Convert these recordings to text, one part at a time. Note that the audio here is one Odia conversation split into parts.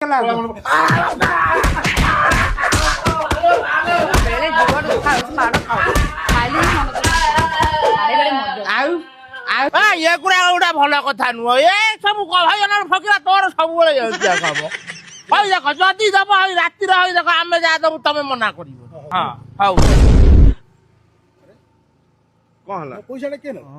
ବେଳେ ଯୁଆଡୁ ଖାଉଛି ମାଡ଼ ଖାଉ, ଖାଇଲେ ହିଁ ମନ ବାଡେ ବାଡେ ମରିଯାଉଛି। ଆଉ ଆଉ ଏଗୁଡ଼ା ଗୋଟା ଭଲ କଥା ନୁହଁ। ଏ ସବୁ ଭାଇ ଫକିରା, ତୋର ସବୁବେଳେ ଏମିତିଆ କାମ। ହଇ ଦେଖ, ଯଦି ଦବ ହଇ ରାତିରେ, ହଇ ଦେଖ, ଆମେ ଯାହା ଦବୁ ତମେ ମନା କରିବ। ହଁ, ହଉ। କଣ ହେଲା? ପଇସାଟା କିଏ ନେଲା?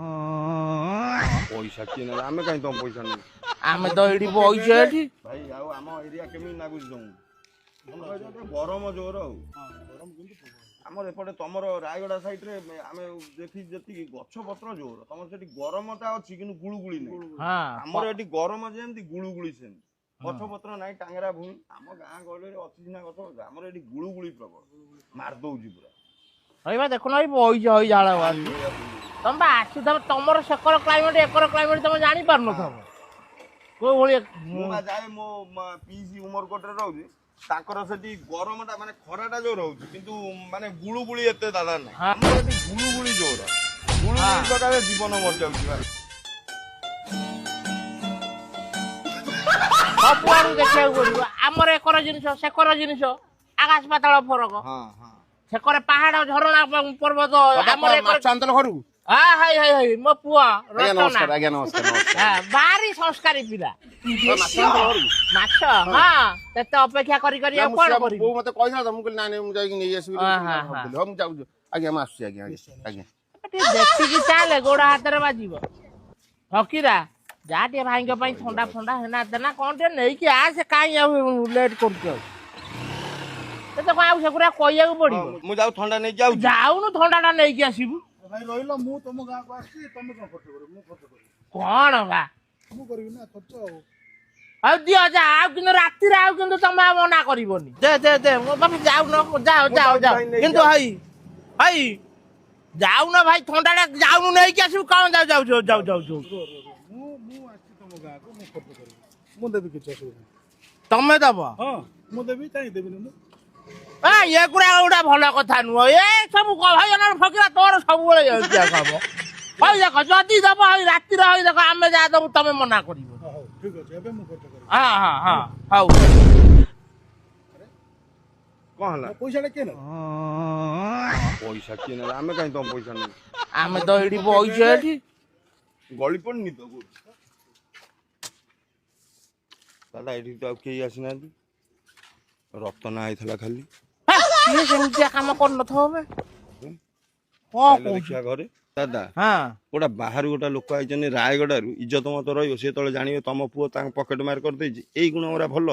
ପଇସା କିଏ ନେଲା? ଆମେ କାହିଁ ତମ ପଇସା ନେବୁ? ଆମେ ତ ଏଇଠି ବଇଛେ ଏଠି। ଭାଇ, ଆଉ ଆମ ଏରିଆ କେମିତି ଲାଗୁଛି ତମକୁ? ଆମ ଏରିଆ ଟିକେ ଗରମ ଜୋର। ଆଉ ଆମର ଏପଟେ ତମର ରାୟଗଡ଼ା ସାଇଡରେ ଆମେ ଦେଖି ଯେତିକି ଗଛ ପତ୍ର ଜୋର, ତମର ସେଠି ଗରମଟା ଅଛି କିନ୍ତୁ ଗୁଳୁଗୁଳି ନାହିଁ। ଆମର ଏଠି ଗରମ ଯେମିତି, ଗୁଳୁଗୁଳି ସେମିତି। ଗଛ ପତ୍ର ନାହିଁ, ଟାଙ୍ଗରା ଭୂଇଁ। ଆମ ଗାଁ ଗହଳିରେ ଅଛି ସିନା ଗଛ ପତ୍ର, ଆମର ଏଠି ଗୁଳୁଗୁଳି ପ୍ରବଳ ମାରିଦଉଛି ପୁରା। ହଇ ବା ଦେଖୁନ, ଏଇ ବଇଛ, ହଇ ଝାଳ ବାହାରୁଛି। ତମେ ବା ଆସୁଥିବ, ତମର ସେକର କ୍ଲାଇମେଟ ଏକର କ୍ଲାଇମେଟ ତମେ ଜାଣିପାରୁନଥିବ କୋଉ ଭଳିଆ। ମୁଁ ବା ଯାଏ, ମୋ ପିଇସି ଉମରକୋଟରେ ରହୁଛି, ତାଙ୍କର ସେଠି ଗରମଟା ମାନେ ଖରାଟା ଜୋର ହଉଛି କିନ୍ତୁ ମାନେ ଗୁଳୁଗୁଳି ଏତେ ଦାଦା ନାହିଁ। ଆମର ଏଠି ଗୁଳୁଗୁଳି ଜୋର, ଗୁଳୁଗୁଳି ସକାଳେ ଜୀବନ ମରିଯାଉଛି ଭାଇ। ସବୁଆଡୁ ଦେଖିବାକୁ ପଡିବ। ଆମର ଏକର ଜିନିଷ, ସେକର ଜିନିଷ ଆକାଶ ପାତାଳ ଫରକ। ହଁ ହଁ ସେକରେ ପାହାଡ, ଝରଣା, ପର୍ବତ, ଆମର ଏକରେ ମାଛ ଆଣିଥିଲ ଘରକୁ? ହାଇ ହାଇ ହାଇ, ମୋ ପୁଅ ଆଜ୍ଞା। ରତନା। ନମସ୍କାର ଆଜ୍ଞା, ନମସ୍କାର ନମସ୍କାର। ଭାରି ସଂସ୍କାରୀ ପିଲା। ମାଛ ଆଣିଥିଲ ଘରକୁ? ମାଛ, ହଁ। ତେତେ ଅପେକ୍ଷା କରି କରି ନା, ଆଉ ମୁଁ କଣ ସେୟା କରିବି? ବୋଉ ମତେ କହିଥିଲା ତ, ମୁଁ କହିଲି ନାଇଁ ନାଇଁ, ମୁଁ ଯାଇକି ନେଇ ଆସିବି ବୋଲି ହଁ। ଭାବୁଥିଲି। ହଉ, ମୁଁ ଯାଉଛି ଆଜ୍ଞା, ମୁଁ ଆସୁଛି ଆଜ୍ଞା। ଆଜ୍ଞା ଆଜ୍ଞା। ଟିକେ ଦେଖିକି ଚାଲେ, ଗୋଡ ହାତରେ ବାଜିବ। ଫକିରା, ଯା ଟିକେ ଭାଇଙ୍କ ପାଇଁ ଥଣ୍ଡା ଫଣ୍ଡା ହେନା ତେନା କଣ ଟିକେ ନେଇକି ଆସେ। କାହିଁ ଆଉ ଲେଟ୍ କରୁଛୁ? ଆଉ ତତେ କଣ ଆଉ ସେଗୁରା କହିବାକୁ ପଡିବ? ମୁଁ ଯାଉ, ଥଣ୍ଡା ନେଇକି ଯାଉଛି। ଯାଉନୁ, ଥଣ୍ଡାଟା ନେଇକି ଆସିବୁ। ଭାଇ ରହିଲ, ମୁଁ ତମ ଗାଁକୁ ଆସିଛି, ତମେ କଣ ଖର୍ଚ୍ଚ କରିବ? ମୁଁ ଖର୍ଚ୍ଚ କରିବି। କଣ ବା? ମୁଁ କରିବି ନା ଖର୍ଚ୍ଚ ଆଉ। ଆଉ ଦିଅ, ଯା। ଆଉ କିନ୍ତୁ ରାତିରେ ଆଉ କିନ୍ତୁ ତମେ ଆଉ ମନା କରିବନି। ଦେ ଦେ ଦେ ମୋ ବାପା, ଯାଉନ, ଯାଅ ମୁଁ ଯାଅ ଯାଉଛି ଯାଅ। ଭାଇ, ନେଇକି କିନ୍ତୁ ଯାଉଛି। ଭାଇ ଭାଇ, ଯାଉନ ଭାଇ, ଥଣ୍ଡାଟା ଯାଉନୁ ନେଇକି ଆସିବୁ। କଣ ଯାଉ ଯାଉ ଯାଉ ଯାଉ ଯାଉ ଯାଉ। ରୁହ ରୁହ ରୁହ, ମୁଁ ଆସିଛି ତମ ଗାଁକୁ, ମୁଁ ଖର୍ଚ୍ଚ କରିବି, ମୁଁ ଦେବି, କିଛି ଅସୁବିଧା ନାହିଁ। ତମେ ଦବ? ହଁ, ମୁଁ ଦେବି, କାହିଁ ଦେବିନି ମୁଁ? ଏଗୁଡ଼ା ଗୋଟା ଭଲ କଥା ନୁହଁ। ଏ ସବୁ ଭାଇ ଫକିରା, ତୋର ସବୁବେଳେ ଏମିତିଆ କାମ। ହଇ ଦେଖ, ଯଦି ଦବ ହଇ ରାତିରେ, ହଇ ଦେଖ, ଆମେ ଯାହା ଦବୁ ତମେ ମନା କରିବ। ହଉ, ଠିକ ଅଛି, ଏବେ ମୁଁ ଖର୍ଚ୍ଚ କରିବି। ହଁ ହଁ ହଁ ହଉ। କଣ ହେଲା? ପଇସାଟା କିଏ ନେଲା? ପଇସା କିଏ ନେଲା? ଆମେ କାହିଁ ତମ ପଇସା ନେବୁ? ଆମେ ତ ଏଇଠି ବଇଛେ ଏଠି। ଗଳି ପଡିନି ତ କୋଉଠି? ଦାଦା, ଏଠି ତ ଆଉ କେହି ଆସିନାହାନ୍ତି। ରତନା ଆଇଥିଲା ଖାଲି। ସିଏ ସେମିତିଆ କାମ କରିନଥିବ ବେ। କଣ ଚାଲ କହୁଛୁ? ଦେଖିବା ଘରେ। ଦାଦା, ହଁ। ଗୋଟା ବାହାରୁ ଗୋଟା ଲୋକ ଆଇଛନ୍ତି ରାୟଗଡ଼ାରୁ, ଇଜ୍ଜତ ମତ ରହିବ? ସେ ଯେତେବେଳେ ଜାଣିବେ ତମ ପୁଅ ତାଙ୍କ ପକେଟ ମାର କରିଦେଇଛି, ଏଇ ଗୁଣ ଗୁରା ଭଲ?